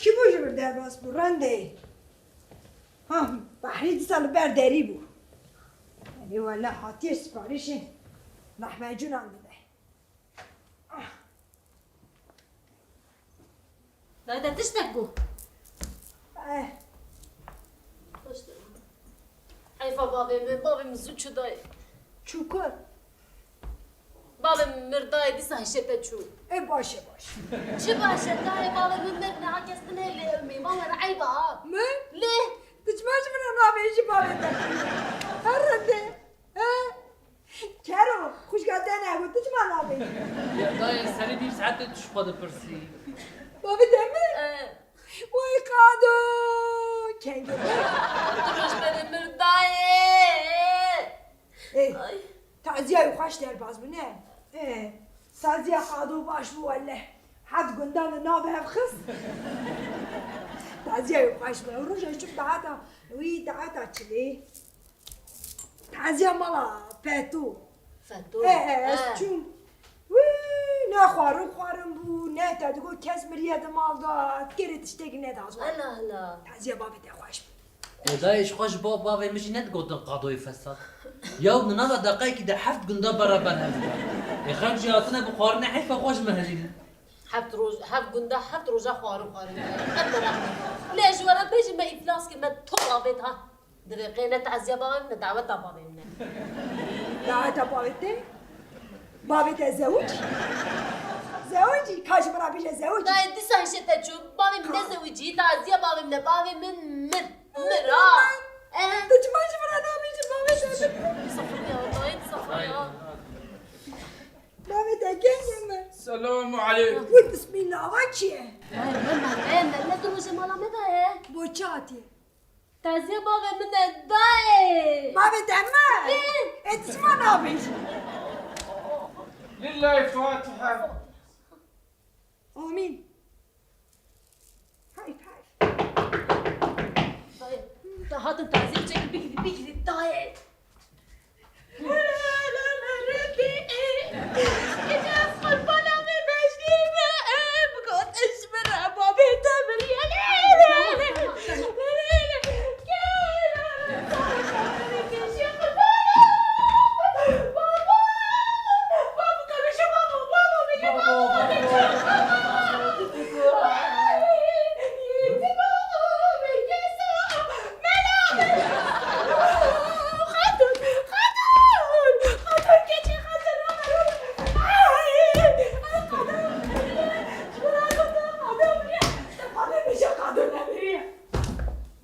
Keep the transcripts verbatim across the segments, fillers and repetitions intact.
Kî bû ji vir derbas bû, rindê? Ha, Behrî dîsa li ber derî bû. Erê wele hatiye siparîşê lahmecûnan bide. Dayê te tiştek bû. Eh. Heyfa bavê min, bavê min zû çû dayê. Çû ku? Bavê min mir dayê, dîsa hişê te çû. E, baş e, baş. Çi baş e dayê, bavê min mir, niha kes din hê lê ew mêvan were, eyb e ha. Min? Lê. Tu çima ji min re nabêjî bavê te? Her rindê. He? Kero, xwişka te ne got, tu çima nabêjî? Ya dayê, serê nîv saetê tu ji xwe dipirsî. Bavê te mir? E. Way qado! Kengê te? Tu roj berê mir dayê. Ê, Ay. Taziya wî xweş derbas bû, ne? Ê, taziya qado baş bû wele. Heft gundan li nav hev xist. Taziya wî xweş bû. Ew roja çûm dahata, wî dahata çilê. Taziya mala Feto. Feto? Ê, ê, ez He. çûm. Wî, ne xwarin xwarin bû, ne te digot kes miriye di mal de, kerê tiştekî ne dazwa. Hela, hela. Taziya bavê te xweş bû. Ê dayê, ji xwe ji bo bavê min jî nedigotin qadoyê fesad. Yaw, di nava deqayekî de heft gunda beraber hev didan. Ê xelk jî hatine bi xwarinê heyfa xwe ji min hejînin. Heft roj, heft gunda, heft roja xwarin xwarin. Qet meraq ne. Lê ji we re bêjin me îflas kir, me top avêt ha. Divê qê ne taziya bavê min, ne daweta bavê min e. Daweta bavê te? Bavê te zewicî? Zewicî? Ka ji min re bêje zewicî? Dayê dîsa hişê te çû. Bavê min ne zewicî, taziya bavê min e. Bavê min mir. Mir ha. Eh. Tu çima ji min re nabêjî bavê te mir? Sifir ya, dayê sifir ya. Bavê te kengê min. Selamu aleykum. Wî bismillah, ava kî ye? Dayê me, me, me, me, tu rojê mala me dayê. Bo çi hatiye? Taziya bavê min e dayê. Bavê te mi? Ê. Ê, tu çima nabêjî? Lillahî Fatiha. Amîn. Heyf, heyf. Dayê, te hatin taziya çekî bigirî, bigirî dayê.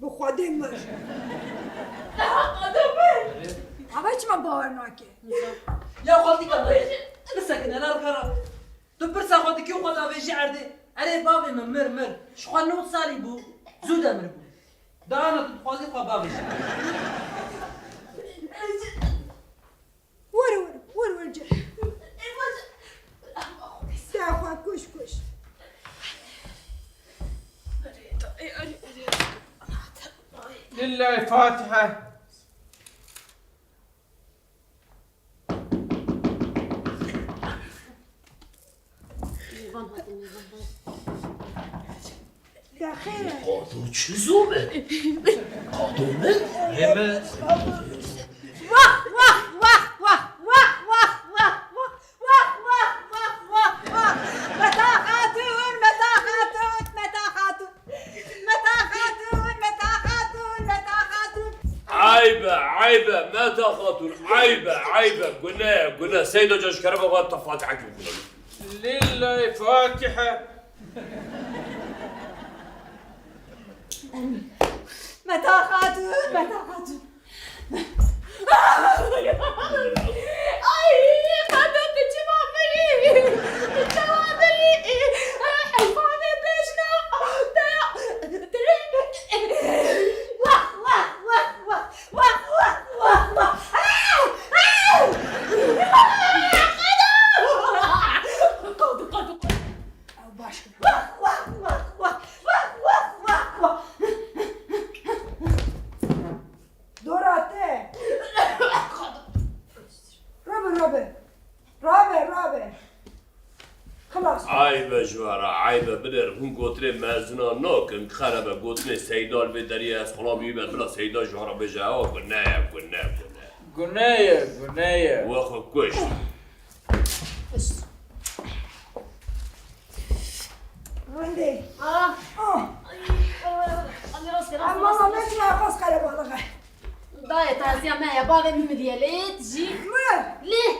Bi Xwedê mir. Ava çima bawer nake? Ya xaltîka dayê, bisekine, nerkara. Tu pirsa xwe dikî û xwe davêjî erdê. Erê bavê min mir, mir. Ji xwe nod salî bû, zû demir bû. Dana tu dixwazî xwe bavêjî. Were, were, were, were, cem. Te xwe kuş, kuş. Lillahî Fatiha. Te xêr e. Qado çi zû be? Qado min? Heme. Wah, wah, wah, wah. Wah, wah, wah, wah. Meta Xatun, Meta Xatun, Meta Xatun. Meta Xatun, Meta Xatun, Meta Xatun. Eyb e, eyb e, Meta Xatun, eyb e, eyb e. Gune, gune. Seydo can ji kerema xwe te Fatihekî bikune. Lillahî Fatiha. Meta Xatun, Meta Xatun. Ay, qado tu çima mirî? Tu çawa mirî? Heyfanê bejna. Te, te. Wah, wah, wah, wah. Wah, wah, wah, wah. Ah! Ah! Qado! Qado, qado, qado. Ew baş kir. Wah, wah, wah, wah. Wah, wah, wah, wah, wah. Dora te. Rabe, rabe. Rabe, rabe. Xilas. Eyb e ji we re, Eybe binêr, hûn gotinê mezina nakin, xerebe, gotinê Seyda li vê deriyê ez xulamî wî me, bila Seyda ji wan re bêje, ewa gune ye, gune, gune. Gune ye, gune ye. We xwe kuşt. Rindê. Ah, Ah, ay, ay, ay, rast kere, Ay rast mama kere. me çi nafas qerebalix e. Dayê taziya me ya, bavê min midiye lê tijî. Mi? Lê.